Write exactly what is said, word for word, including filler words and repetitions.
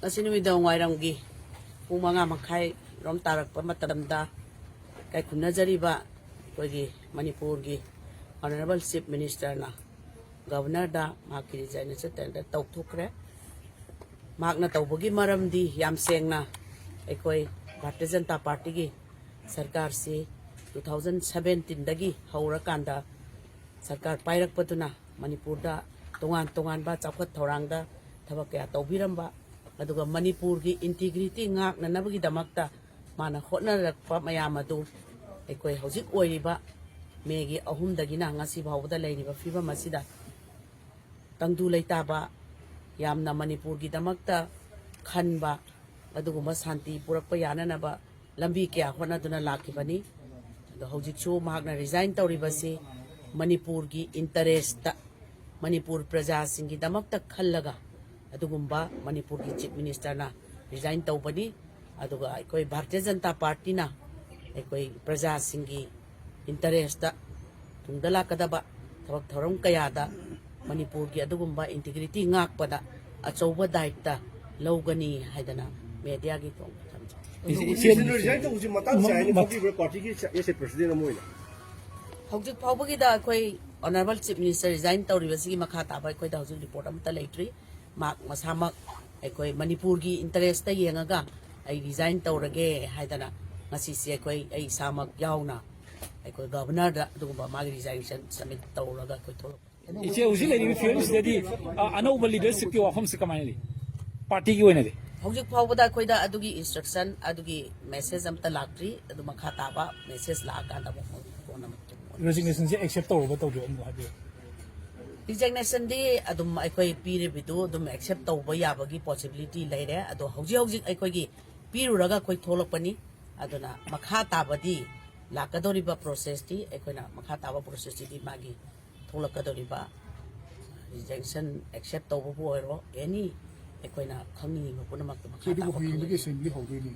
ꯉꯁꯤ ꯅꯨꯃꯤꯗꯥꯡ ꯋꯥꯏꯔꯝꯒꯤ ꯄꯨꯡ ꯃꯉꯥ ꯃꯈꯥꯏ ꯔꯣꯝ ꯇꯥꯔꯛꯄ ꯃꯇꯝꯗ ꯀꯥꯏꯈꯨꯝꯅꯖꯔꯤꯕ ꯑꯩꯈꯣꯏꯒꯤ ꯃꯅꯤꯄꯨꯔꯒꯤ Honourable Chief Minister ꯅ Governor ꯗ ꯃꯍꯥꯛꯀꯤ resignation tender ꯇꯧꯊꯣꯛꯈ꯭ꯔꯦ꯫ ꯃꯍꯥꯛꯅ ꯇꯧꯕꯒꯤ ꯃꯔꯝꯗꯤ ꯌꯥꯝ ꯁꯦꯡꯅ ꯑꯩꯈꯣꯏ ꯚꯥꯔꯇꯤꯌ ꯖꯅꯇꯥ ꯄꯥꯔꯇꯤꯒꯤ ꯁꯔꯀꯥꯔꯁꯤ two thousand seventeen ꯗꯒꯤ ꯍꯧꯔꯀꯥꯟꯗ ꯁꯔꯀꯥꯔ ꯄꯥꯏꯔꯛꯄꯗꯨꯅ ꯃꯅꯤꯄꯨꯔꯗ ꯇꯣꯉꯥꯟ ꯇꯣꯉꯥꯟꯕ ꯆꯥꯎꯈꯠ ꯊꯧꯔꯥꯡꯗ ꯊꯕꯛ ꯀꯌꯥ ꯇꯧꯕꯤꯔꯝꯕ, ꯑꯗꯨꯒ ꯃꯅꯤꯄꯨꯔꯒꯤ integrity ꯉꯥꯛꯅꯅꯕꯒꯤꯗꯃꯛꯇ ꯃꯥꯅ ꯍꯣꯠꯅꯔꯛꯄ ꯃꯌꯥꯝ ꯑꯗꯨ ꯑꯩꯈꯣꯏ ꯍꯧꯖꯤꯛ ꯑꯣꯏꯔꯤꯕ ꯃꯦꯒꯤ ꯑꯍꯨꯝꯗꯒꯤꯅ ꯉꯁꯤ ꯐꯥꯎꯕꯗ ꯂꯩꯔꯤꯕ ꯐꯤꯕꯝ ꯑꯁꯤꯗ ꯇꯪꯗꯨ ꯂꯩꯇꯥꯕ, ꯌꯥꯝꯅ ꯃꯅꯤꯄꯨꯔꯒꯤꯗꯃꯛꯇ ꯈꯟꯕ, ꯑꯗꯨꯒꯨꯝꯕ ꯁꯥꯟꯇꯤ ꯄꯨꯔꯛꯄ ꯌꯥꯅꯅꯕ ꯂꯝꯕꯤ ꯀꯌꯥ ꯍꯣꯠꯅꯗꯨꯅ ꯂꯥꯛꯈꯤꯕꯅꯤ꯫ ꯑꯗꯣ ꯍꯧꯖꯤꯛꯁꯨ ꯃꯍꯥꯛꯅ resign ꯇꯧꯔꯤꯕꯁꯤ ꯃꯅꯤꯄꯨꯔꯒꯤ interest, ꯃꯅꯤꯄꯨꯔ ꯄ꯭ꯔꯖꯥꯁꯤꯡꯒꯤꯗꯃꯛꯇ ꯈꯜꯂꯒ ꯑꯗꯨꯒꯨꯝꯕ ꯃꯅꯤꯄꯨꯔꯒꯤ Chief Minister ꯅ resign ꯇꯧꯕꯅꯤ꯫ ꯑꯗꯨꯒ ꯑꯩꯈꯣꯏ ꯚꯥꯔꯇꯤꯌ ꯖꯅꯇꯥ ꯄꯥꯔꯇꯤꯅ ꯑꯩꯈꯣꯏ ꯄ꯭ꯔꯖꯥꯁꯤꯡꯒꯤ interest ꯇ ꯇꯨꯡꯗ ꯂꯥꯛꯀꯗꯕ ꯊꯕꯛ ꯊꯧꯔꯝ ꯀꯌꯥꯗ ꯃꯅꯤꯄꯨꯔꯒꯤ ꯑꯗꯨꯒꯨꯝꯕ integrity ꯉꯥꯛꯄꯗ ꯑꯆꯧꯕ ꯗꯥꯌꯤꯠꯇ ꯂꯧꯒꯅꯤ ꯍꯥꯏꯗꯅ media ꯒꯤ ꯊꯣꯡꯗ ꯊꯝꯖꯩ꯫ ꯏꯆꯦ, ꯏꯆꯦ, ꯔꯤꯖꯥꯏꯟ ꯇꯧꯕꯁꯤ ꯃꯇꯥꯡ ꯆꯥꯏ ꯍꯥꯏꯅ ꯃ-, ꯃ-, ꯈꯟꯕꯤꯕ꯭ꯔꯥ, ꯄꯥꯔꯇꯤꯒꯤ ꯑꯦꯁ ꯑꯦ ꯄ꯭ꯔꯁꯤꯗꯦꯟ ꯑꯃ ꯑꯣꯏꯅ? ꯍꯧꯖꯤꯛ ꯐꯥꯎꯕꯒꯤꯗ ꯑꯩꯈꯣꯏ Honourable Chief Minister resign ꯇꯧꯔꯤꯕꯁꯤꯒꯤ ꯃꯈꯥ ꯇꯥꯕ ꯑꯩꯈꯣꯏꯗ ꯍꯧꯖꯤꯛ report ꯑꯃꯠꯇ ꯂꯩꯇ꯭ꯔꯤ꯫ ꯃꯍꯥꯛ ꯃꯁꯥꯃꯛ ꯑꯩꯈꯣꯏ ꯃꯅꯤꯄꯨꯔꯒꯤ interest ꯇ ꯌꯦꯡꯉꯒ ꯑꯩ resign ꯇꯧꯔꯒꯦ ꯍꯥꯏꯗꯅ ꯉꯁꯤꯁꯦ ꯑꯩꯈꯣꯏ, ꯑꯩ ꯏꯁꯥꯃꯛ ꯌꯥꯎꯅ ꯑꯩꯈꯣꯏ Governor ꯗ ꯑꯗꯨꯒꯨꯝꯕ ꯃꯥꯒꯤ resignation submit ꯇꯧꯔꯒ ꯑꯩꯈꯣꯏ ꯊꯣꯛꯂꯛꯄꯅꯤ꯫ ꯏꯆꯦ, ꯍꯧꯖꯤꯛ ꯂꯩꯔꯤꯕ ꯐꯤꯕꯝꯁꯤꯗꯗꯤ, ꯑ, ꯑꯅꯧꯕ leadership ꯀꯤ ꯋꯥꯐꯝꯁꯤ ꯀꯃꯥꯏꯅ ꯂꯩ? ꯄꯥꯔꯇꯤꯒꯤ ꯑꯣꯏꯅꯗꯤ? ꯍꯧꯖꯤꯛ ꯐꯥꯎꯕꯗ ꯑꯩꯈꯣꯏꯗ ꯑꯗꯨꯒꯤ instruction, ꯑꯗꯨꯒꯤ message ꯑꯝꯇ ꯂꯥꯛꯇ꯭ꯔꯤ꯫ ꯑꯗꯨ ꯃꯈꯥ ꯇꯥꯕ message ꯂꯥꯛꯑꯀꯥꯟꯗ ꯑꯃꯨꯛ ꯀꯣꯟꯅ ꯑꯃꯨꯛ Resignation ꯁꯦ accept ꯇꯧꯔꯕ ꯇꯧꯗ꯭ꯔꯤꯕ ꯑꯃꯨꯛ ꯍꯥꯏꯕꯤꯌꯨ꯫ Resignation ꯗꯤ ꯑꯗꯨꯝ ꯑꯩꯈꯣꯏ ꯄꯤꯔꯤꯕꯗꯨ ꯑꯗꯨꯝ accept ꯇꯧꯕ ꯌꯥꯕꯒꯤ possibility ꯂꯩꯔꯦ꯫ ꯑꯗꯣ ꯍꯧꯖꯤꯛ ꯍꯧꯖꯤꯛ ꯑꯩꯈꯣꯏꯒꯤ ꯄꯤꯔꯨꯔꯒ ꯑꯩꯈꯣꯏ ꯊꯣꯛꯂꯛꯄꯅꯤ꯫ ꯑꯗꯨꯅ ꯃꯈꯥ ꯇꯥꯕꯗꯤ, ꯂꯥꯛꯀꯗꯧꯔꯤꯕ process ꯇꯤ, ꯑꯩꯈꯣꯏꯅ ꯃꯈꯥ ꯇꯥꯕ process ꯇꯨꯗꯤ ꯃꯥꯒꯤ ꯊꯣꯛꯂꯛꯀꯗꯧꯔꯤꯕ resignation accept ꯇꯧꯕꯕꯨ ꯑꯣꯏꯔꯣ, any ꯑꯩꯈꯣꯏꯅ ꯈꯪꯅꯤꯡꯉꯤꯕ ꯄꯨꯝꯅꯃꯛꯇꯨ ꯃꯈꯥ ꯑꯗꯨꯕꯨ ꯇꯥꯕ ꯍꯌꯦꯡꯗꯒꯤ ꯈꯪꯍꯟꯅꯤꯡꯉꯤ꯫ Assembly ꯍꯧꯗꯣꯏꯅꯤ꯫